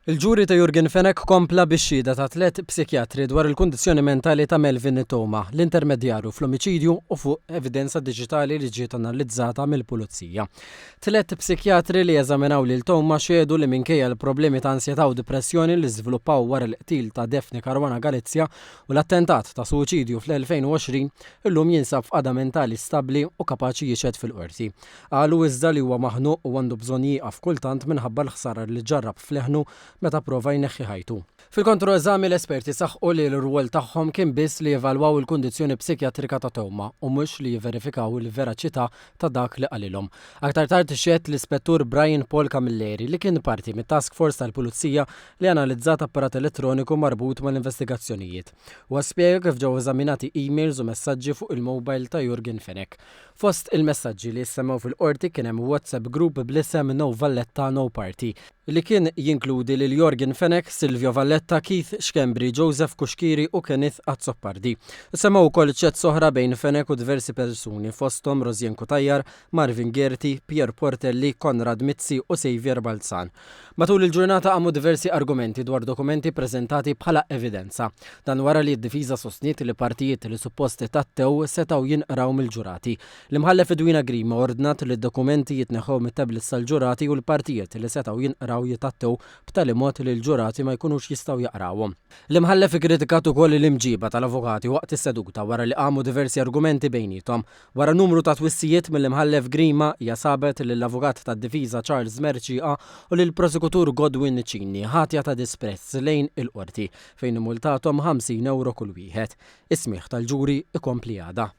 Il-ġuri ta' Yorgen Fenech kompla bix-xhieda ta' tlett psikjatri dwar il-kundizzjoni mentali ta' Melvin Theuma, l-intermedjarju fl-omiċidju u fuq evidenza diġitali li ġiet analizzata mill-Pulizija. Tlett psikjatri li eżaminaw lil Theuma xehdu li minkejja l-problemi ta' ansjetà u dipressjoni li żviluppaw wara l-qtil ta' Daphne Caruana Galizia u l-attentat ta' suwiċidju fl-2020, illum jinsab f'qagħda mentali stabbli u kapaċi jixhed fil-Qorti. Qalu iżda li huwa maħnuq u għandu bżonn jieqaf kultant minħabba l-ħsara li ġarrab f'leħnu meta pprova jneħħi ħajtu. Fil-kontroeżami l-esperti saħqu li l-rwol tagħhom kien biss li jevalwaw il-kundizzjoni psikjatrika ta' Theuma u mhux li jivverifikaw il-veraċità ta' dak li qalilhom. Aktar tard xehed l-Ispettur Brian Paul Camilleri li kien parti mit-task force tal-Pulizija li analizzat apparat elettroniku marbut mal-investigazzjonijiet. Huwa spjega kif ġew eżaminati emails u messaġġi fuq il-mobile ta' Yorgen Fenech. Fost il-messaġġi li ssemmew fil-Qorti kien hemm WhatsApp group bl-isem No Valletta No Party, li kien jinkludi lil Yorgen Fenech, Silvio Valletta, Keith Schembri, Joseph Cuschieri u Kenneth Azzopardi. Issemmew ukoll chats oħra bejn Fenech u diversi persuni fosthom Rosianne Cutajar, Marvin Gaerty, Pierre Portelli, Konrad Mizzi u Saviour Balzan. Matul il-ġurnata qamu diversi argumenti dwar dokumenti ppreżentati bħala evidenza. Dan wara li d-difiża sostniet li partijiet li suppost tgħattew setgħu jinqraw mill-ġurati. L-Imħallef Edwina Grima ordnat li d-dokumenti jitneħħew mit-tablets tal-ġurati u l-partijiet li setgħu jinqraw jitgħattew b'tali mod li l-ġurati ma jkunux jistgħu jaqrawhom. L-Imħallef ikkritikat ukoll l-imġiba tal-avukati waqt is-seduta wara li qamu diversi argumenti bejniethom. Wara numru ta' twissijiet mill-Imħallef Grima, hija sabet lill-avukat tad-difiża Charles Mercieca u lill-prosekutur Godwin Cini ħatja ta' disprezz lejn il-Qorti, fejn immultathom 50 ewro kull wieħed. Is-smigħ tal-ġuri ikompli għada.